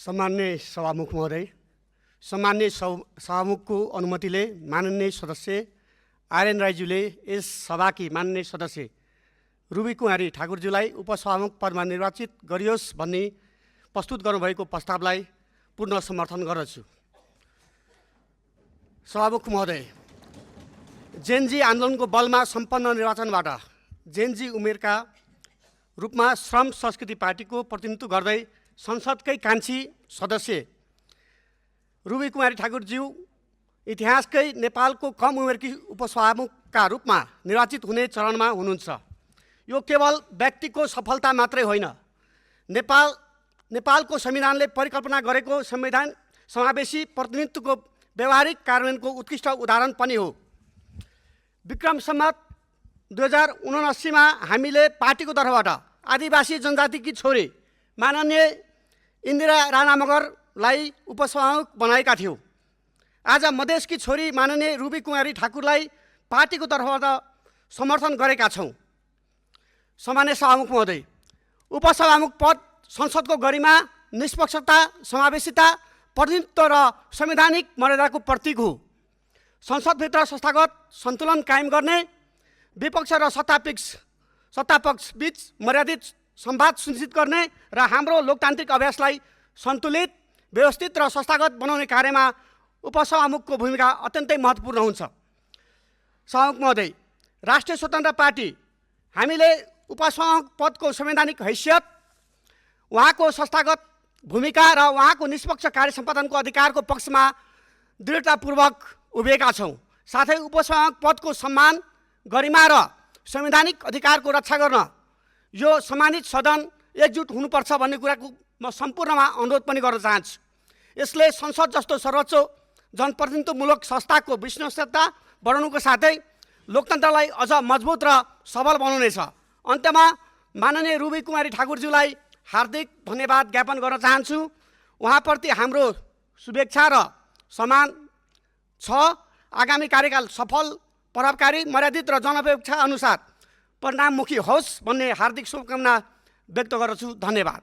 सम्माननीय सभामुख महोदय, सम्माननीय सभामुखको अनुमतिले माननीय सदस्य आर्यन राईज्यूले यस सभाकी माननीय सदस्य रुबी कुमारी ठाकुरज्यूलाई उपसभामुख पदमा निर्वाचित गरियोस् भन्ने प्रस्तुत गर्नुभएको प्रस्तावलाई पूर्ण समर्थन गर्दछु। सभामुख महोदय, जेनजी आन्दोलनको बलमा सम्पन्न निर्वाचनबाट जेनजी उमेरका रूपमा श्रम संस्कृति पार्टीको प्रतिनिधित्व गर्दै संसदकै कान्छी सदस्य रुबी कुमारी ठाकुरज्यू इतिहासकै नेपालको कम उमेरकी उपसभामुखका रूपमा निर्वाचित हुने चरणमा हुनुहुन्छ। यो केवल व्यक्तिको सफलता मात्रै होइन, नेपालको संविधानले परिकल्पना गरेको संविधान समावेशी प्रतिनिधित्वको व्यवहारिक कार्यान्वयनको उत्कृष्ट उदाहरण पनि हो। विक्रम सम्वत 2079 मा हामीले पार्टीको तर्फबाट आदिवासी जनजातिकी छोरी माननीय इन्दिरा राणा मगरलाई उपसभामुख बनाएका थियौँ। आज मधेसकी छोरी माननीय रुबी कुमारी ठाकुरलाई पार्टीको तर्फबाट समर्थन गरेका छौँ। सम्माननीय सभामुख महोदय, उपसभामुख पद संसदको गरिमा, निष्पक्षता, समावेशिता, प्रतिनिधित्व र संवैधानिक मर्यादाको प्रतीक हो। संसदभित्र संस्थागत सन्तुलन कायम गर्ने, विपक्ष र सत्तापक्ष बीच मर्यादित संवाद सुनिश्चित गर्ने र हाम्रो लोकतान्त्रिक अभ्यासलाई सन्तुलित, व्यवस्थित र संस्थागत बनाउने कार्यमा उपसभामुखको भूमिका अत्यन्तै महत्त्वपूर्ण हुन्छ। सभामुख महोदय, राष्ट्रिय स्वतन्त्र पार्टी हामीले उपसभामुख पदको संवैधानिक हैसियत, उहाँको संस्थागत भूमिका र उहाँको निष्पक्ष कार्य सम्पादनको अधिकारको पक्षमा दृढतापूर्वक उभिएका छौँ। साथै उपसभामुख पदको सम्मान, गरिमा र संवैधानिक अधिकारको रक्षा गर्न यो सम्मानित सदन एकजुट हुनुपर्छ भन्ने कुराको म सम्पूर्णमा अनुरोध पनि गर्न चाहन्छु। यसले संसद जस्तो सर्वोच्च जनप्रतिनिधित्वमूलक संस्थाको विश्वसनीयता बढाउनुको साथै लोकतन्त्रलाई अझ मजबुत र सबल बनाउनेछ। अन्त्यमा माननीय रुबी कुमारी ठाकुरज्यूलाई हार्दिक धन्यवाद ज्ञापन गर्न चाहन्छु। उहाँप्रति हाम्रो शुभेच्छा र सम्मान छ। आगामी कार्यकाल सफल, प्रभावकारी, मर्यादित र जनअपेक्षा अनुसार परिणाममुखी होस् भन्ने हार्दिक शुभकामना व्यक्त गर्दछु। धन्यवाद।